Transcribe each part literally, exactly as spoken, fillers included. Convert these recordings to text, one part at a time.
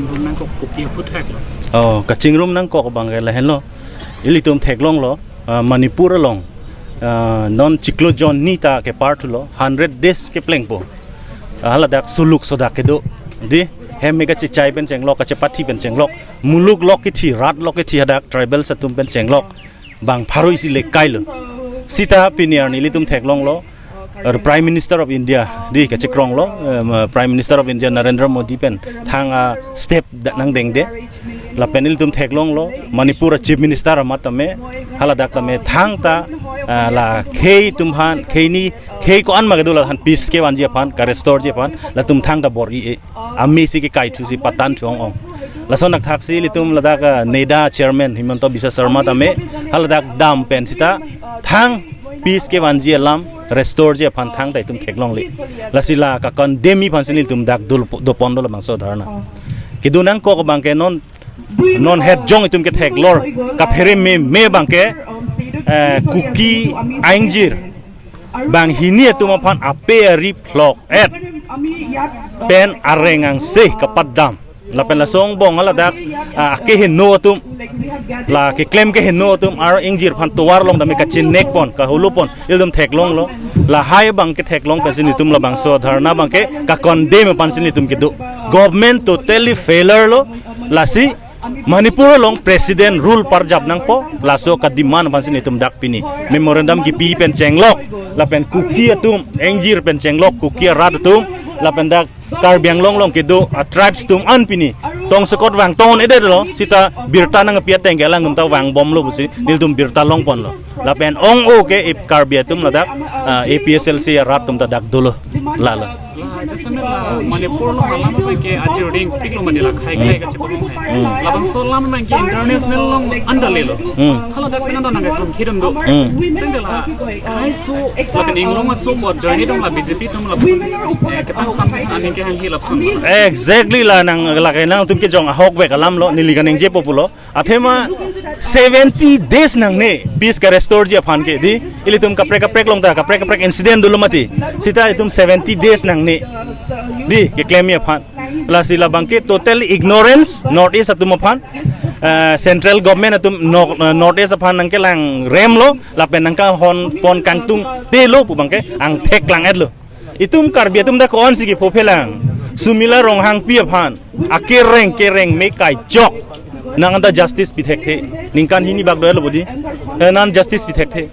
Rum nangkok kopi aphuthak lo. Oh, kachingrum nangkok abang ke lahenlo. Ilitum theklonglo, ah, Manipur along, ah, non chiklo jon ni ta kepar thulo, hundred days keplengpo. Ah, haladak suluk sodak kedo. Di, hem me kachechai pen chenglok, kachepathi pen chenglok. Muluk lok kithi, rat lok kithi hadak tribals atum pen chenglok. Bang pharo isi le kailo. Sita pini arni ilitum theklonglo, er, Prime Minister of India, di kachekronglo, em, Prime Minister of India Narendra Modi pen thang a step da nangdengde. Lapen ilitum theklonglo, Manipur a Chief Minister amat tame, haladak tame thangta, ah, la khei atum aphan, khei ni, khei ko-an ma kedo la aphan peace kevanji aphan, ka-restore ji aphan, latum thangta bor-i-e. Amei si kekai thu si patan thu ong-ong. Lason athak si ilitum ladak, ah, NEDA chairman Himanta Biswa Sarma tame, haladak dam pen sita thang peace kevanji alam restore ji aphan thangta itum theklongle. Lasi la ka-condemn aphan si nelitum dak dul-, dopon do labangso dharna. Kedo nangkok abang ke non, non het jong itum ketheklor kaphere meme abang ke, eh, Kuki a-ingjir banghini atum aphan ape ari phlok-et pen areng angse kapatdam. Lapen laso angbong haladak, ah, keheno atum, la keklem keheno atum, ar ingjir aphan tovar along tame kachinek pon, kaholo pon, ilitum theklonglo. Lahai abang ke theklong pensi nelitum labangso dharna abang ke ka-condemn aphan si nelitum kedo. Government totally failure lo, lasi Manipur along president rule parjap nangpo, laso ka-demand aphan si nelitum dak pini memorandum kipi pen chenglok, lapen Kuki atum, ingjir pen chenglok, Kuki arat atum, lapen dak Karbi Anglong along kedo a-tribes atum an pini tongsekot vang ton-edetlo, sita birta nangpi ateng ke alangtum ta vangbomlo pusi nelitum birta longponlo. Lapen ong-o ke ip Karbi atum ladak, ah, A P H L C arat atum ta dak dolo. Lalo. La, jasemet la Manipur along alam abang ke ajirding pik lo mati la khaiklai kachepalong hai. Hmm. Labangso alam abang ke international along anta lelo. Hmm. Haladak pen anta nangketong khidun do. Hmm. Tengte la khaiso, lapen inglong aso bot join dong la B J P atum lapuson, eh, kepang samthang aning kehang hi lapuson. Exactly la nang, la ke nangtum kejong ahokvek alam lo, neli kaningjepo pulo. Athema seventy days nangne peace ka-restore ji aphan ke, di, ilitum kaprek kaprek along ta, kaprek kaprek incident dolo mati. Sita itum seventy days nangne, di, keklem ji aphan. Lasi labang ke total ignorance North East atum aphan, eh, central government atum Nor-, North East aphan nangkelang remlo, lapen nangkahon pon kangtungtelo pu abang ke angthek klang-etlo. Itum Karbi atum ta ko-an si kepho phelang. Sumila Ronghangpi aphan akereng kereng me kaichok. Nang anta justice pithekthe. Ningkan hini bak doyalo bodi. Eh, nang justice pithekthe.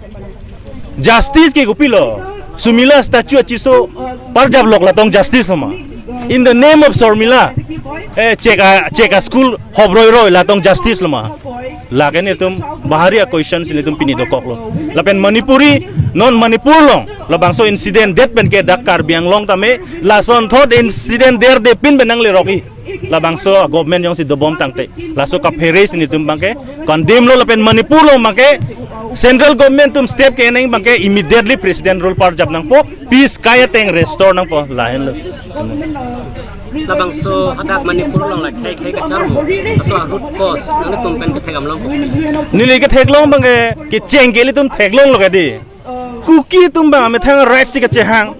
Justice ke kopilo? Sumila statue achiso parjap lok la tong justice lo ma? In the name of Sharmila, eh, chek a, chek a school hop roi roi la tong justice lo ma? Lake nelitum bahari a-question si nelitum pini dokoklo. Lapen Manipuri, non Manipur along labangso incident det pen ke dak Karbi Anglong tame, lason thot incident der de pin pen nanglerok-i. Labangso government jongsi dobom tangte, laso kaphere si nelitum abang ke condemn lo, lapen Manipur along abang ke central government atum step ke-en nang abang ke immediately president rule parjap nangpo, peace kai ateng restore nangpo, lahenlo. Labangso hadak Manipur along la khei khei kacharmo, laso a-root cause nangtum pen ketheklong. Neli ketheklong abang ke, kecheng ke ilitum theklonglo ke di. Kuki atum abang amethang rights si kachehang.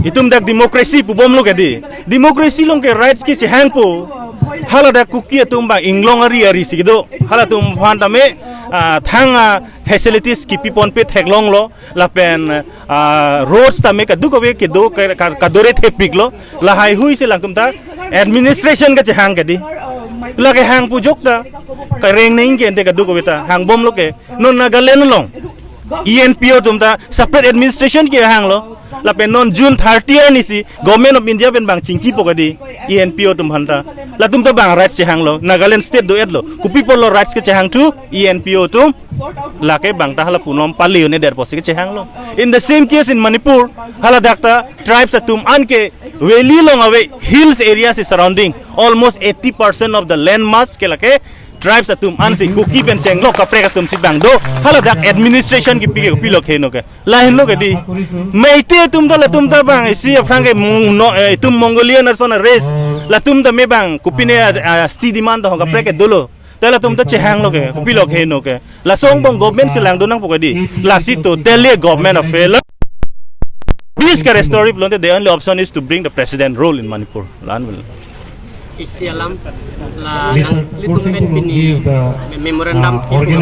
Itum dak democracy pubomlo ke di. Democracy along ke rights kachehangpo. Haladak Kuki atum abang inglong ari ari si kedo. Halatum aphan tame, ah, thang, ah, facilities kipi ponpe theklonglo. Lapen, ah, roads tame kadokave kedo ka, ka, kadore thepiklo. Lahai hui si alangtum ta administration kachehang ke di. Lake hang pu jok ta. Kareng neng ke ante kadokave ta. Hangbomlo ke. Non Nagaland along E N P O atum ta separate administration kehanglo. Lapen non June thirty arni si Government of India pen abang chingkipo ke di, E N P O atum aphan ta. Latum ta abang rights chehanglo. Nagaland state do-etlo. Kopi apotlo rights kachehang thu E N P O atum? Lake abang ta hala punom pale un-edetpo si kachehanglo. In the same case in Manipur, haladak ta tribes atum an ke valley along ave, hills area si surrounding, almost eighty percent of the land mass ke lake tribes atum an si, Kuki pen chenglok kaprek atum si abang do. Haladak administration kipi ke kopilo ke heno ke? Lahenlo ke di. Meitei atum ta, latum ta abang isi aphrang ke mung no, eh, itum Mongolian ason a-race. Latum ta me abang kopine, ah, ah, asti demand ta ho kaprek ke dolo. Ta latum ta chehanglo ke, kopilo ke heno ke? Laso angbong government si langdun nangpo ke di. Lasi totally government of failure. Peace ka-restore pulote the only option is to bring the president rule in Manipur. Lahenlo. Isi alam la nanglitum pen pini memorandum kipu,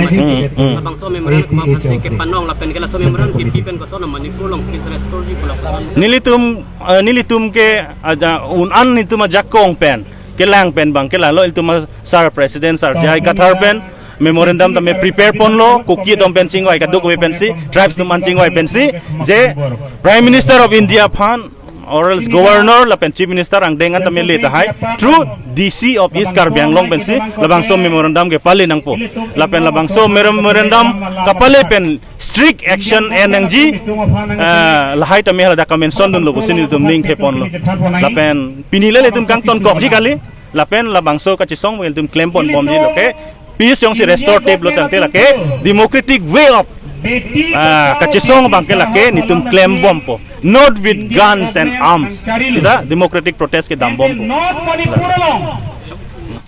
labangso memorandum kemap hansi kepanong lapen ke laso memorandum kipi pen koson Manipur along peace restore ji pu lapuson. Nelitum, eh, nelitum ke aja un-an nelitum ajakong pen kelang pen abang ke lalo ilitum a sir president sir J I Kathar pen memorandum tame prepare ponlo, Kuki atum pen chingvai, kadokave pensi, tribes atum an chingvai pensi, je Prime Minister of India aphan or else Governor lapen Chief Minister angdeng an tame le tahai through D C of East Karbi Anglong pensi labangso memorandum kepale nangpo. Lapen labangso memorandum kapale pen strict action en nangji, eh, lahai tame hala dak kamenson dunlo pusi nelitum ning theponlo. Lapen pini le ilitum kangtonkokji kali. Lapen labangso kachesong ilitum klem ponbomji, lake peace jongsi restore teplo tangte lake democratic way of, ah, kachesong abang ke lake nelitum klembompo, not with guns and arms. Sita democratic protest kedambompo.